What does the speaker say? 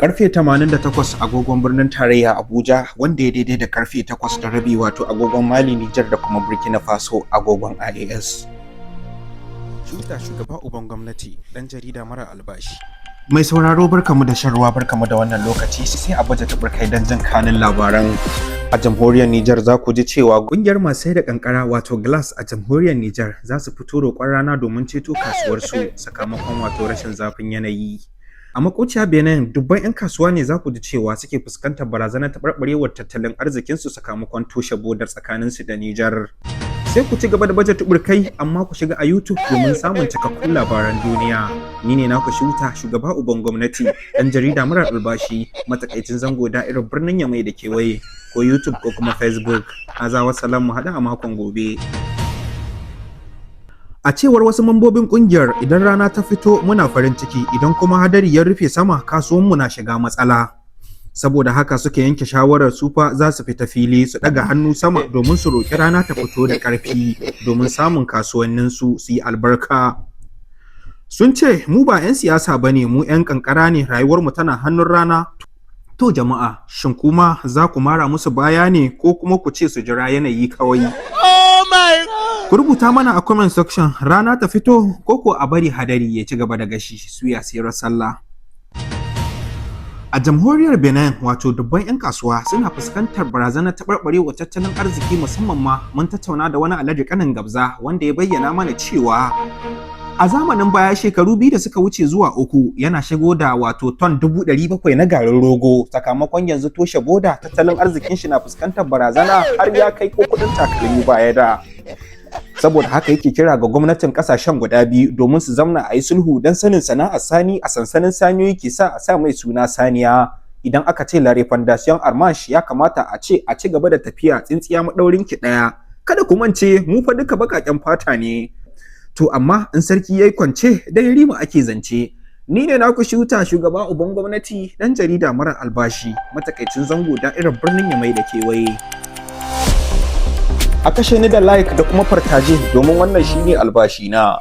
Karfe 88 agogon birnin tarayya Abuja, wanda ya daidai da karfe 8:30 wato agogon Mali, Nijar da kuma Burkina Faso, agogon IAS. Shuta shugaba uban gwamnati, dan jarida mara albashi. Mai sauraro, barkamu da shan ruwa, barkamu da wannan lokaci. Sai a baje tabarkai don jin kanin labaran. A jamhuriyar Nijar, za ku ji cewa ƙungiyar masu sai da kankara wato glace a jamhuriyar Nijar za su fito roƙon rana domin ceto kasuwarsu sakamakon wato rashin zafin yanayi. A makociya Benin, dubban 'yan kasuwa ne za ku ji cewa suke fuskantar barazanar taɓarɓarewar tattalin arzikinsu sakamakon toshe bodar tsakaninsu da Nijar. Sai ku ci gaba da baje kai, amma ku shiga a YouTube domin samun cikakkun labaran duniya. Ni ne naku Shuta, shugaba uban gwamnati, ɗan jarida marar albashi, matakaicin zango, da'irar birnin Yamai da kewaye, ko YouTube ko kuma Facebook. Haza wasalam, mu haɗu a makon gobe. A cewar wasu mambobin kungiyar, idan rana ta fito muna farin ciki, idan kuma hadari ya rufe sama, kasuwanmu na shiga matsala. Saboda haka suka yanke shawarar su fa za su fita fili su ɗaga hannu sama domin su roƙi rana ta fito da ƙarfi domin samun kasuwanninsu su yi albarka. Sun ce, "Mu ba 'yan siyasa ba ne, mu 'yan kankara ne, rayuwarmu tana hannun rana." To jama'a, shin kuma za ku mara musu baya ne ko kuma ku ce su jira yanayi kawai? Oh my God! Ku rubuta mana a comment section, rana ta fito ko ko a bari hadari ya ci gaba da gashi suya sirar sallah. A jamhuriyar Benin, wato dubban 'yan kasuwa suna fuskantar barazanar taɓarɓarewa tattalin arziki. Musamman ma mun tattauna da wani Alhaji Kanin Gabza, wanda ya bayyana mana cewa a zamanin baya, shekaru 2 da suka wuce zuwa 3, yana shigo da wato ton 700,000 na garin rogo. Sakamakon yanzu toshe boda, tattalin arzikin shi na fuskantar barazana, har ya kai ko kuɗin takalmi baya da. Saboda haka yake kira ga gwamnatin kasashen guda biyu domin su zamna a yi sulhu, don sanin sana'ar sani a sansanin saniyoyi ke sa a sa mai suna saniya. Idan aka ce La Refondation en Marche, ya kamata a ce a ci gaba da tafiya tsintsiya maɗaurin ki ɗaya. Kada ku mance, mu fa duka baƙaƙen fata ne. To amma in sarki yayi kwance, dai rima ake zance. Ni ne naku Shuta, shugaba uban gwamnati, dan jarida mara albashi, matakaicin zango, da'irar birnin Yamai da kewaye. A kashe ni da like da kuma partager, domin wannan shine albashi na.